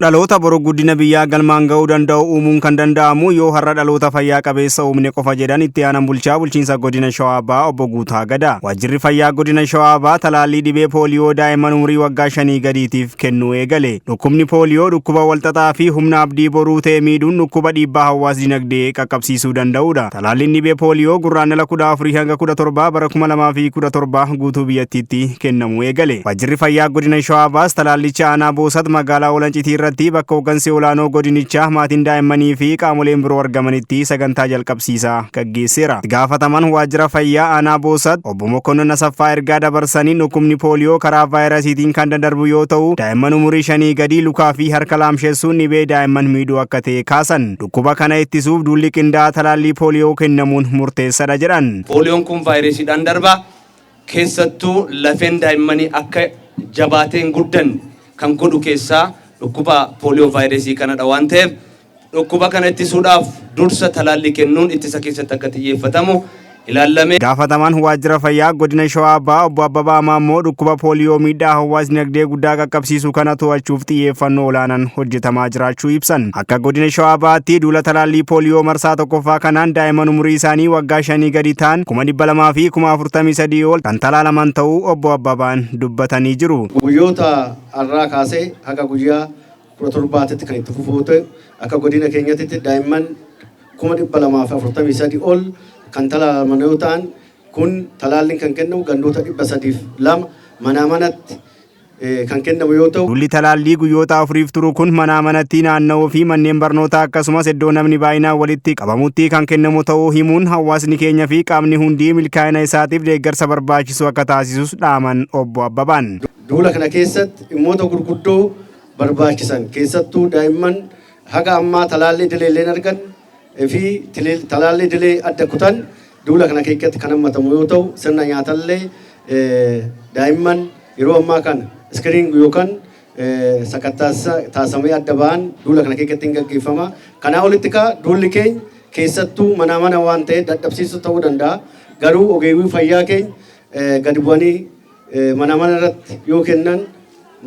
Dhaloota boru guddina biyyaa galmaan ga'uu danda'u uumuun kan danda'amu yoo har'a dhaloota fayyaa qabeessa uumne qofa jedhan itti aanan bulchaa bulchiinsa godina Shawaa Bahaa obbo Guutaa Gadaa. Waajjirri fayyaa godina Shawaa Bahaa talaallii dhibee pooliyoo daa'imman umurii waggaa 5 gadiitiif kennuu eegale. Dhukkubni pooliyoo dhukkuba walxaxaa fi humna abdii boruu ta'e miidhuun dhukkuba dhiibbaa hawaas dinagdee qaqqabsiisuu danda'udha. Talaalliin dhibee pooliyoo Gurraandhala 14 hanga 17 bara 2017 guutuu biyyattiitti kennamuu eegale. Waajjirri fayyaa godina Shawaa Bahaas talaallicha aanaa Boosat magaalaa Olancitii irratti bakka hooggansi olaanoo godinichaa, maatiin daa'immanii fi qaamoleen biroo argamanitti sagantaa jalqabsiisaa gaggeesseera. Itti gaafataman waajjira fayyaa aanaa Boosat obbo Mokonnon Asaffaa ergaa dabarsaniin, dhukkubni pooliyoo karaa vaayirasiitiin kan daddarbu yoo ta'u, daa'imman umurii 5 gadii lukaa fi harka laamshessuun dhibee daa'imman miidhuu akka ta'e kaasan. Dhukkuba kana ittisuuf duulli qindaa'aa talaallii pooliyoo kennamuun murteessadha jedhan. Pooliyoon kun vaayirasiidhaan darba. Keessattuu lafeen daa'immanii akka jabaatee hin guddanne kan godhu keessaa dhukkuba pooliyoo vaayirasii kanadha waan ta'eef, dhukkuba kana ittisuudhaaf dursa talaallii kennuun ittisa keessatti akka xiyyeeffatamu ilaallamee. Gaafatamaan waajjira fayyaa godina Shawaa Bahaa obbo Abbabaa Maammoo dhukkuba pooliyoo miidhaa hawaas dinagdee guddaa qaqqabsiisu kana to'achuuf xiyyeeffannoo olaanaan hojjetamaa jiraachuu ibsan. Akka godina Shawaa Bahaatti duula talaallii pooliyoo marsaa tokkoffaa kanaan daa'imman umurii isaanii waggaa 5 gadi ta'an 243,000 ol kan talaalaman ta'uu obbo Abbabaan dubbatanii jiru. Guyyoota har'aa kaasee haga guyyaa 17tti kan itti fufuu ta'e, akka godina keenyatti daa'imman 243,000 ol kan talaalaman yoo ta'an, kun talaalliin kan kennamu gandoota 302 manaa manatti kan kennamu yoo ta'u. Duulli talaallii guyyoota 4f turu kun manaa manatti naanna'uu fi manneen barnootaa akkasumas iddoo namni baay'inaan walitti qabamutti kan kennamu ta'uu himuun, hawaasni keenya fi qaamni hundi milkaa'ina isaatiif deeggarsa barbaachisu akka taasisus dhaaman obbo Abbabaan. Duula kana keessatti dhimmoota gurguddoo barbaachisan, keessattuu daa'imman haga ammaa talaallii idilee illee hin arganne fi talaallii idilee adda kutan duula kana keessatti kan hammatamu yoo ta'u, sirna nyaatallee daa'imman yeroo ammaa kana screening yookaan sakattaasa taasifamee adda ba'an duula kana keessatti hin gaggeeffama. Kanaa olitti kaa duulli keenya keessattuu manaa mana waan ta'eef dadhabsiisuu ta'uu danda'a. Garuu ogeeyyii fayyaa keenya gadi bu'anii mana mana irratti yoo kennan,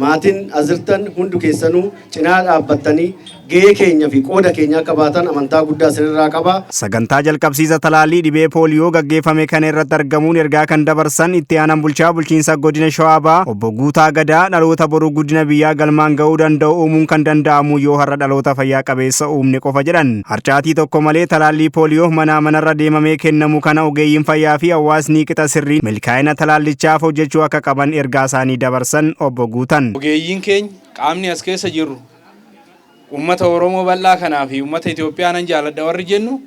maatiin as jirtan hundi keessanuu cinaa dhaabbattanii gahee keenya fi qooda keenya akka baatan amantaa guddaa isinirraa qaba. Sagantaa jalqabsiisa talaallii dhibee pooliyoo gaggeeffame kana irratti argamuun ergaa kan dabarsan itti aanaan bulchaa bulchiinsa godina Shawaa Bahaa obbo Guutaa Gadaa, dhaloota boru guddina biyyaa galmaan ga'uu danda'u uumuun kan danda'amu yoo har'a dhaloota fayyaa qabeessa uumne qofa jedhan. Harcaatii tokko malee talaallii pooliyoo manaa manarra deemamee kennamu kana ogeeyyiin fayyaa fi hawaasni qixa sirriin milkaa'ina talaallichaaf hojjechuu akka qaban ergaa isaanii dabarsan obbo Guutan. Ogeeyyiin keenya, qaamni as keessa jirru, uummata Oromoo bal'aa kanaa fi uummata Itoophiyaa nan jaaladha warri jennu,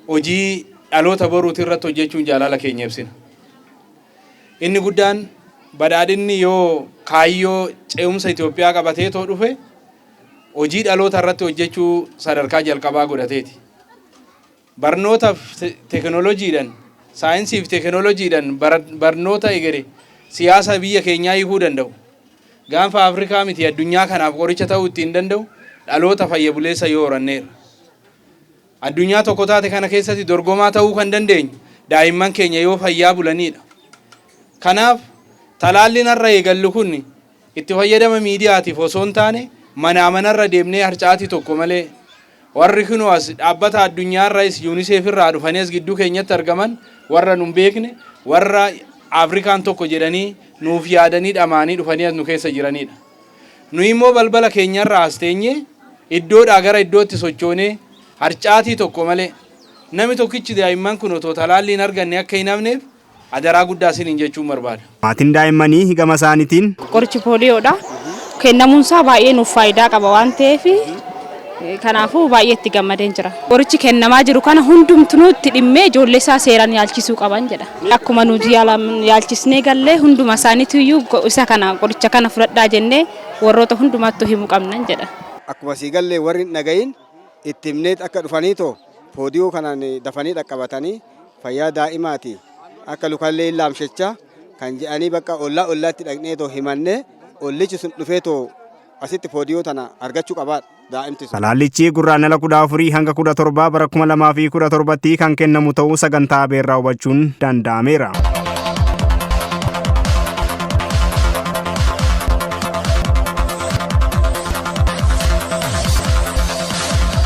hojii dhaloota boruuti irratti hojjechuun jaalala keenya ibsina. Inni guddaan, badhaadhinni yoo kaayyoo ce'umsa Itoophiyaa qabatee too dhufe, hojii dhaloota irratti hojjechuu sadarkaa jalqabaa godhateeti. Barnootaaf teekinooloojiidhaan, saayinsii fi teekinooloojiidhaan barnoota egere siyaasa biyya keenyaa hiikuu danda'u, gaanfa Afrikaa miti addunyaa kanaaf qoricha ta'uu ittiin danda'u dhaloota fayya buleessa yoo horanneerra. Addunyaa tokko taate kana keessatti dorgomaa ta'uu kan dandeenyu daa'imman keenya yoo fayyaa bulaniidha. Kanaaf talaalliin har'a eegallu kun itti fayyadama miidiyaatiif osoo hin taane, manaa manarra deemnee harcaatii tokko malee, warri kunoo as dhaabbata addunyaarraayis UNICEF irraa dhufanii as gidduu keenyatti argaman, warra nun beekne, warra Afrikaan tokko jedhanii nuuf yaadanii dhamaanii dhufanii as nu keessa jiranidha. Nuyi immoo balbala keenyarraa as teenyee iddoodhaa gara iddootti sochoonee harcaatii tokko malee namni tokkichi daa'imman kun otoo talaallii hin arganne akka hin hafneef adaraa guddaa isiniin jechuun barbaada. Maatiin daa'immanii gama isaaniitiin. Qorichi pooliyoodha. Kennamuunsaa baay'ee nuuf faayidaa qaba waan ta'eef, kanaafuu baay'ee itti gammadeen jira. Qorichi kennamaa jiru kana hundumtuu itti dhimmee ijoollee isaa seeraan yaalchisuu qaban jedha. Akkuma nuti yaalchisnee gallee, hunduma isaaniitu iyyuu isa kana, qoricha kana fudhadhaa jennee warroota hundumaattuu himuu qabnan jedha. Akkuma sii gallee, warri hin dhagahin itti himneet akka dhufanii too poodiyoo kanaan dafanii dhaqqabatanii, fayyaa daa'imaati, akka lukallee hin laamshechaa kan jedhanii, bakka ollaa ollaatti dhaqnee too himannee, ollichi sun dhufee too asitti poodiyoo tana argachuu qabaadha daa'imti sun. Talaallichi Gurraandhala 14 hanga 17 bara 2017tti kan kennamu ta'uu sagantaa beerraa hubachuun danda'ameera.